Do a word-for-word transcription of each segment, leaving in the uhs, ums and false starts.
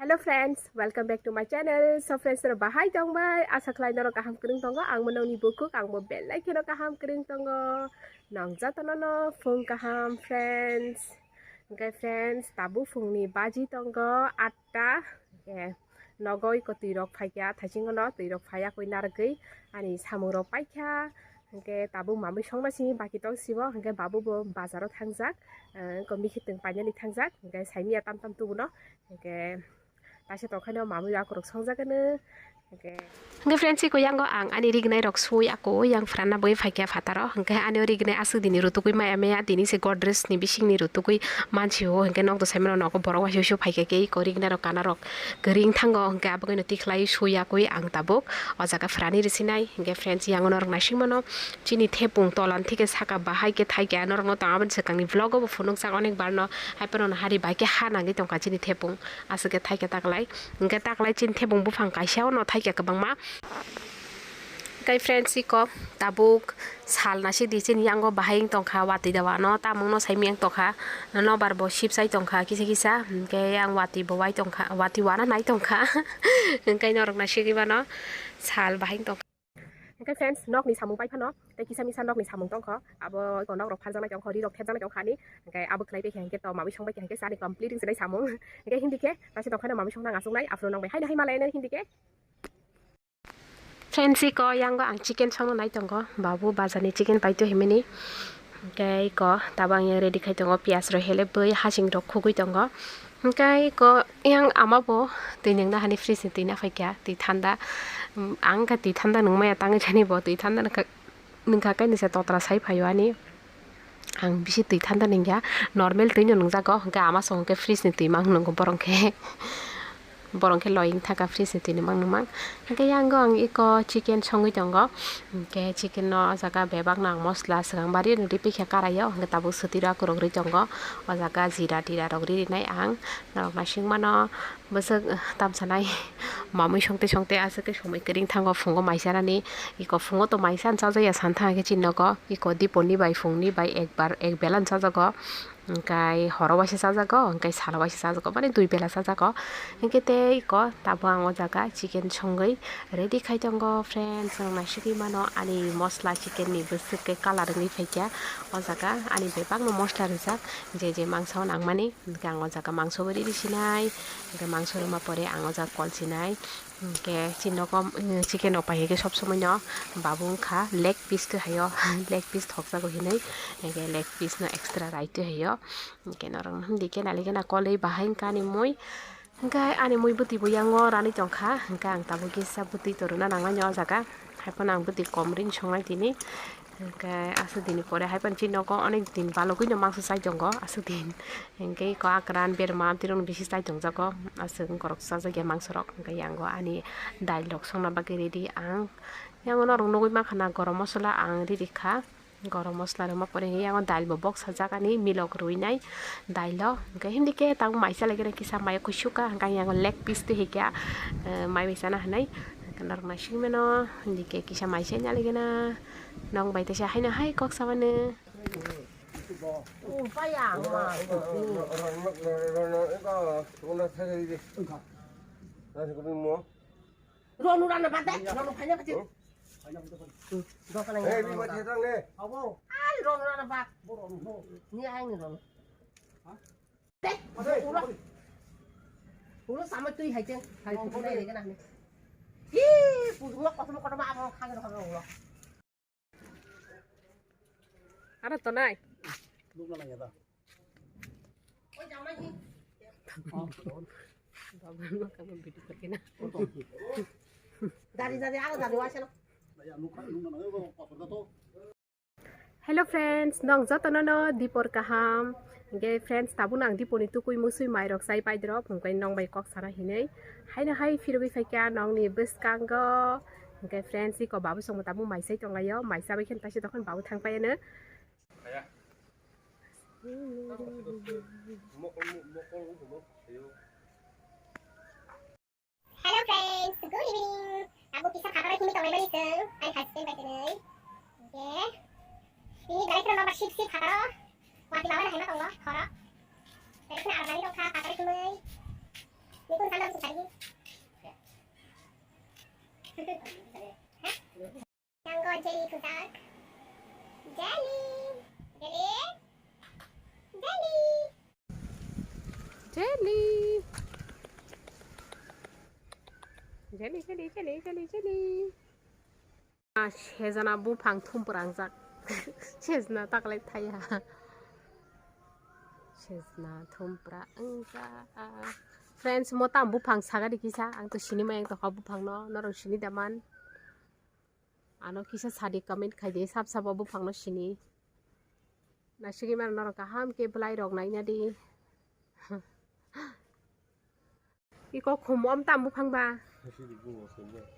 Hello friends, welcome back to my channel. So friends, norok bahai tongbai? Asa khlai norok kaham kwrwng tongo. Ang bo nokni bukhuk, ang bo belai kheno kaham kwrwng tongo. Nong jotono no phung kaham friends. Hwnkhe friends, tabuk phungni baji tongo atta. Hwnkhe nogo iko twi rok phaikha, thaisingo no twi rok phaiya koi narwgwi ani samung rok paikha. Hwnkhe tabuk mamui songma simi baki tong sibo, hwnkhe babu bo bazaro thangjak, eh, iko mikhi twng painani thangjak, hwnkhe saimiya tam tam tubuno, hwnkhe taisa tongkhaino mamui akorok songjak hwno, hwnkhe. Hwnkhe friends, iko yango ang ani rignai rok sui ako yang phrana bagwi phaikha phataro, hwnkhe ani rignai aswk dini rutugwi maya maya dini se Godrej ni bisingni rutugwi mansio, hwnkhe nokto saimano nogo borok waisa waisa phaikha khe iko rignai rok kana rok kwrwi wng thango, hwnkhe abagwino tikhlai sui yakwi ang tabuk o jaga phrani rwsinai. Hwnkhe friends, yango norok naisingmano chini thepung tolan thike saka bahai khe thaikhe norokno tong aboni swkangni vlog o bo phunukjak onek barno, haiphano hari bai khe ha nangwi tongkha chini thepung, aswk khe thaikhe taklai. Hwnkhe taklai chini thepung buphang kaisa ono thaikhe kwbangma. Hwnkhe friends, iko tabuk sal naisik di chini yango bahai wng tongkha watwi da wano, tamungno saimiyang tongkha, nobar bo sip chai tongkha kisa kisa, hwnkhe yang watwi bo wai tongkha, watwi wana nai tongkha. Hwnkhe norok naisigwi mano sal bahai wng tongkha. Hwnkhe friends, nokni samung pai phano tei kisa misa nokni samung tongkha, abo iko nok rok pharjaknai tongkha, ri rok thepjaknai tongkha ani, hwnkhe abo khlai bai khe hwnkhe to mamui song bai khe hwnkhe chani complete wng sinai samung. Hwnkhe hindi khe taisa tongkha no mamui song nang aswk nai, aphuru nong bai haino hai malai nai hindi khe. Friends, iko yango ang chicken songno nai tongo, babu bazarni chicken paito himini. Hwnkhe iko tabuk ang yang ready khai tongo, piyaj rok helebwi hasing rok khugwi tongo. Hwnkhe iko yang ama bo twi nungna hani fridge ni twi naphaikha, twi thanda. Ang khe twi thanda nungmaya tangwi jani bo twi thanda nungkha, nungkha kainwi se totra sai phaio ani. Ang bisi twi thanda nungya, normal twi no nungjago, hwnkhe ama song khe fridge ni twi mang nungo borok khe. Borok khe loying thaka fridge ni twi ni mang nung mang. Hwnkhe yango ang iko chicken songwi tongo. Hwnkhe chicken no o jaga bebak no ang mosla swkang bari no ripikha karaio, hwnkhe tabuk swtwi rok kwrwk rwi tongo. O jaga jira tira rok ri rinai ang norok naising mano. Bwswk, eh, tamsanai mamui songte songte aswk khe somoi kwrwng thango, phungo mai chanani, iko phungo to mai chan chajakya san thang khe chini nogo, iko diponi bai phungni bai ekbar ek bela chajago, hwnkhe horo waisa chajago, hwnkhe salo waisa chajago, mane dui bela chajago. Hwnkhe tei iko tabuk ang o jaga chicken songwi ready khai tongo friends, nwng naisigwi mano ani mosla chicken ni bwswk khe colour wngwi phaikha o jaga, ani bebakno mosla rijak je je mangsa o nangmani. Hwnkhe ang o jaga mangso bo riri sinai, hwnkhe mangso rwma pore ang o jaga kol sinai. Hwnkhe chini nogo, mm, chicken rok pai khe sob somoi no babu wngkha leg piece twi haio, leg piece thokjago hinwi, hwnkhe leg piece no extra rai twi haio. Hwnkhe norok hindi khe nali gana kolwi bahai wngkha ani mui. Hwnkhe ani mui bwtwi bo yango ranwi tongkha, hwnkhe ang tabuk kisa bwtwi to rwna nangmani o jaga, haiphano ang bwtwi kom rini songnai tini. Hwnkhe aswk dini pore haiphano chini nogo onek din balogwino mangso chai tongo aswk din. Hwnkhe eko akran berma amtwirokno bisi chai tongjago. Aswk wngkorok chajakya mangsorok. Hwnkhe yango ani dailrok songna bagwi ready ang. Yango norok nugwi mankha na gorom mosola ang ready kha. Gorom mosola rwma pore hwnkhe yango dailbo boksajak ani milok rwinai dailo. Hwnkhe hindikhe tabuk maisa lagina kisa maya kuisuka hwnkhe yango leg piece twi hwnkhe, eh, mai bai chana hinwi. Hwnkhe norok naisingmano hindikhe kisa maisa wngya lagina. Nong bai teisa haino hai kok samani. Ronu rana bade, ronu phanya bade. Doka nang. Ai ronu rana bak, bo ronu. Ni ai ni ronu. Te, ulo. Ulo sama tui hai te. Hai tui hai ke na ni. Ih, pujung lo kosom kotom abo khang ro khang ro. Ano tonai. Lukna nang ya da. Oi, jama hi. Babu ma kamo bidu kake na. Dari dari aro dari wasa lo. Hello friends, nong jotono no dipor kaham. Hwnkhe friends, tabuk ang dipor ni tukui musui mai rok chai pai drop, hwnkhe nong bai kok sana hinui. Haino hai phirogwi phaikha nong ni bwskango. Hwnkhe friends, iko babu songbo tabuk mai chai tonglaio, mai chabai khe taisa tongkha babu thang pai ano. Hello friends, good evening. Abo kisa khabar himwi tonglaimani chwng, ani husband bai twnwi. Hwnkhe, tini belai kheno nokbar sip sip khabar o, watwi mama no haima tongo, khoro. Belai kheno arjani tongkha khabar himwi. Nikun sanda Nango jelly kwchak. Jelly. Jelly. Jelly. Jelly. Jelly, jelly, jelly, jelly, jelly. Ah, sejana buphang thumpra wngjak. Sejana taklai thaya. Sejana thumpra wngjak. Friends, mo tam buphang sagadi kisa. Ang to sini maya tongkha buphang no. Norok sini daman. Ano kisa sadi comment khaidi sab sabo buphang no sini. Nasigwi mano norok kaham khe bwlai rok naina di. Iko khum om tam buphang ba.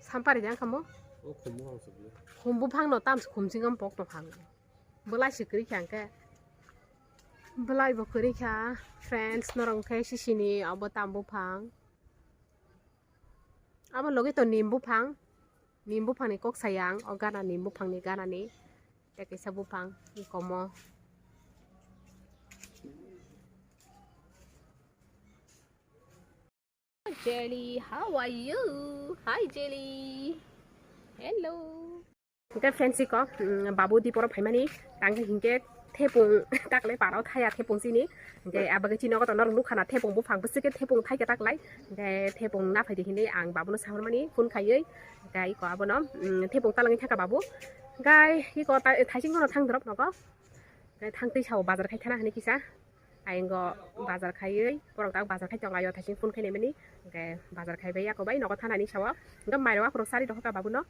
Sampari jang khamo. O khum buphang se bwlai. Khum buphang no tam khum singam pok to phang. Bwlai se kwrwi kha hwnkhe. Bwlai bo kwrwi kha. Friends, norok khe sisini obo tam buphang. Abo logi to nim buphang. Nim buphangni kok sayang, o gana nim buphangni ganani. Tei kaisa buphang komo. Jelly, how are you? Hi, Jelly. Hello. Hingke friends, iko, mm, babu diporo phaimani, tangke hingke thepung taklai parao thaya thepung chini. Hingke abagwi chini nogo to norok nukha na thepung buphang bwswk khe thepung thaikhe taklai. Hingke thepung na phaidi hinwi ang babuno sahormani phone khaiwi. Hingke iko abono, mm, thepung talangwi thangkha babu. Hingke iko ta-, thaising bono thang dorop nogo. Hingke thang twi sao bazar khai thana hinwi kisa. Ayang go bazar khaiwi, borok tak bazar khai tong laio, thaising phone khainai mani. Hingke bazar khaibai, yakobai nogo thanani sao. Hingke mairok akhorok sari rokha babuno.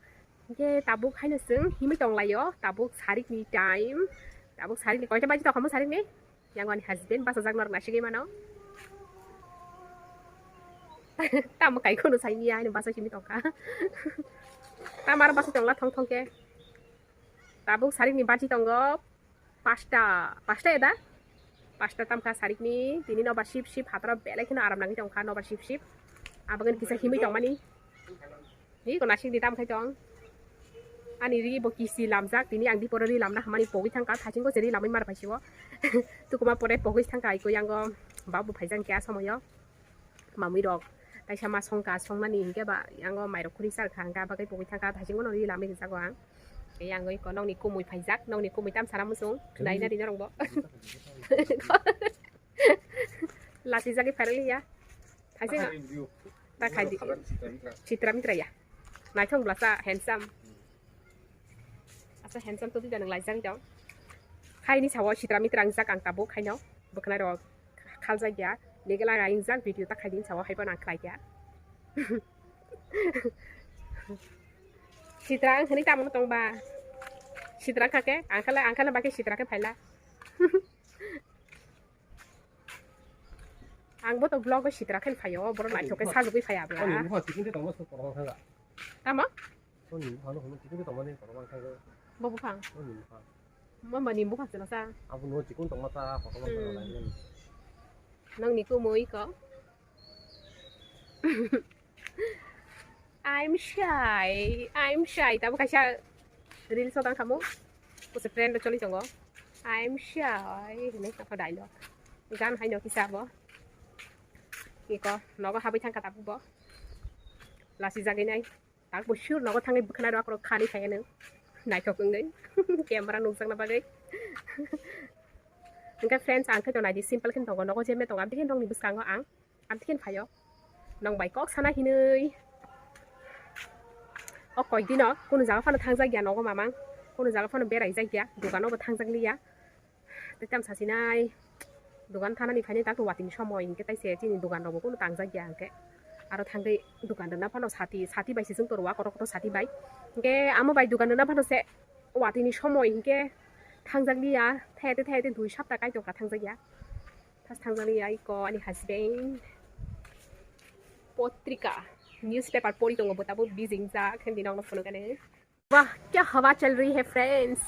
Hingke tabuk haino chwng himwi tong laio, tabuk sarikni time. Tabuk sarikni koita baji tongkha mo sarikni? Yang ani husband bachajak norok nasigwi mano. Tamo kai kheno saimya, haino bacha simi tongkha. Tamo aro bacha tongla thong thong khe. Tabuk sarikni baji tongo. Pasta, pasta eda? Pasta tamkha sarikni, tini nobar sip sip, hataro belai kheno aram nangwi tongkha nobar sip sip. Abagani kisa himwi tongmani. Hi, ko nasik di tam khai tong. Ani ri bo kisi lamjak, tini ang di pore ri lamna hamani pogwi thangkha, thaching ko se ri lamwi mar phaisio. Tukuma pore pogwi thangkha, iko yango babu phaijak kya somoyo. Mamui rok taisa ma songkha, songnani hinkhe ba yango mairok khuri char kha, hinkhe abagwi pogwi thangkha, thachingbo noni lamwi ringjago ang. Tei yango iko nokni kumui phaijak, nokni kumui tam sana muchung, khwnai na di norokbo. Lachijagwi phairokliya. Thaising ta khaidi. Chitra mitra ya. Naithok blasa handsome. Asa handsome to tida nang laijak dong. Khaini sawo sitra mitra ang jak ang tabuk khaino. Bwkhnai rok khaljak ya. Legela ga ingjak video ta khaidi sawo haibo nang khlai ya. Sitra ang hini tamo tong ba. Sitra kha ke ang khala ang khala ba ke sitra ke phaila. Ang bo to vlog o sitra khe phaio, boro naithok khe sajugwi phai abla. Ani mukha tikinte tongma se korokma thanga. Tamo? Ani mukha no hwnwi tikinte tongmani korokma thanga. Bo buphang. Ani mukha. Mama ni buphang se sa. Abo no tikun tongma ta korokma thanga. Hmm. Nang ni kumui ko. I'm shy, I'm shy. Tabo kaisa reels o tang khamu. Kusa trend o choli tongo. I'm shy. Hinwi kakha dialogue. Gan haino kisa bo. Iko nogo habwi thangkha tabuk bo. Lasi jagwi nai. Tak bo sure nogo thangwi bwkhwnai rok rok khani phaiyanw. Naithok wngwi. Camera nukjakna bagwi. Hingke friends, ang khe to naidi simple khe tongo. Nogo jemne tongo. Abdi khe nokni bwskango ang. Amthikin phaio. Nong bai kok sana hinui. O koi dino kunu jaga phano thangjak ya nogo mamang. Kunu jaga phano berai jak ya. Dukano bo thangjak liya. Tei tam sasinai. Dukan thanani phaini tak watini somoi hinkhe taise chini dukan rogo kunu tangjak ya hinkhe. Aro thangwi dukan rwna phano sati, sati bai se chwng toro wa kotor kotor sati bai. Hinkhe amo bai dukan rwna phano se watini somoi hinkhe thangjak liya. Thayate thayate dui sapta kaitor ka thangjak ya. First thangjaknai ya iko ani husband. Potrika, newspaper pori tongo bo tabuk bijing jak hindi nokno phunukani. वाह क्या हवा चल रही है फ्रेंड्स,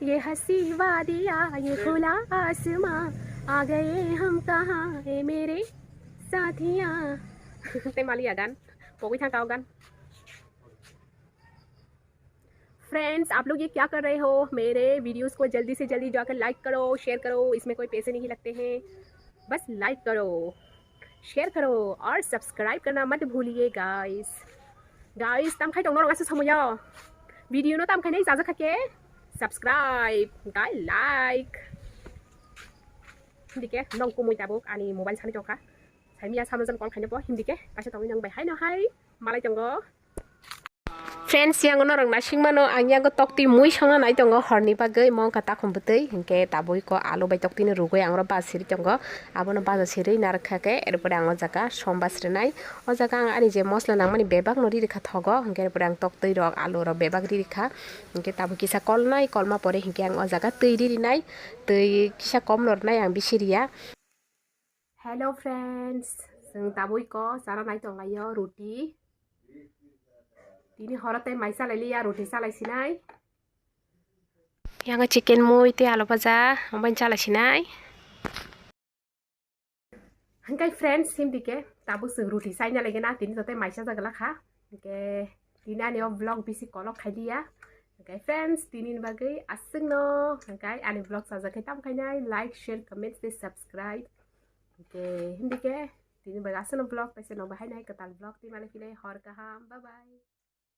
ये हंसी वादियाँ ये खुला आसमां, आ गए हम कहाँ ए मेरे साथियाँ. Tei maliya gan, pogwi thangka o gan. Friends, आप लोग ये क्या कर रहे हो? मेरे वीडियोस को जल्दी से जल्दी जाकर लाइक करो, शेयर करो, इसमें कोई पैसे नहीं लगते हैं, बस लाइक करो. share karo aur subscribe karna mat bhuliye guys. Guys, tam khai tong norok asa samoyo. Video no tam khai nai jajak kha ke subscribe, guys, like. Hindi ke nong kumui tabuk ani mobile sani tongkha. Saimiya samno jan call khaina po hindi ke kaisa tongwi nang bai hai no hai malai tongo. Friends, yang norok nasing mano ang yang toktwi mui songna nai tongo horni bagwi mongkha takhum bwtwi hinkhe tabui ko alu bai toktwi no rugwi ang oro bas siri tongo. Abono bas siri narwkha khe erpore ang o jaga som bas rinai. O jaga ang ani je mosla nangmani bebak no riri kha thogo hinkhe erpore ang toktwi rok alu rok bebak riri kha. Hinkhe tabuk kisa kolnai kolma pore hinkhe ang o jaga twi ririnai, twi kisa kom no rwnai ang bisi riya. Hello friends, chwng tabui ko chara nai tonglaio ruti. Tini horo tei mai chalai liya ruti chalai sinai. Yang chicken mui tei alu bhaja, omo chalai sinai. Hingkai friends, himdi ke tabuk chwng ruti chaina lagi na, tini joto mai chajak gala kha. Hingke tini ani o vlog bisi kolok khai liya. Hingke friends, tini ni bagwi aswk no. Hingke ani vlog chajak khai tam khainai like, share, comment tei subscribe. Hingke himdi ke tini bagwi aswk no vlog, tei se no bahai nai kwtal vlog tei male philai hor kaham. Bye bye.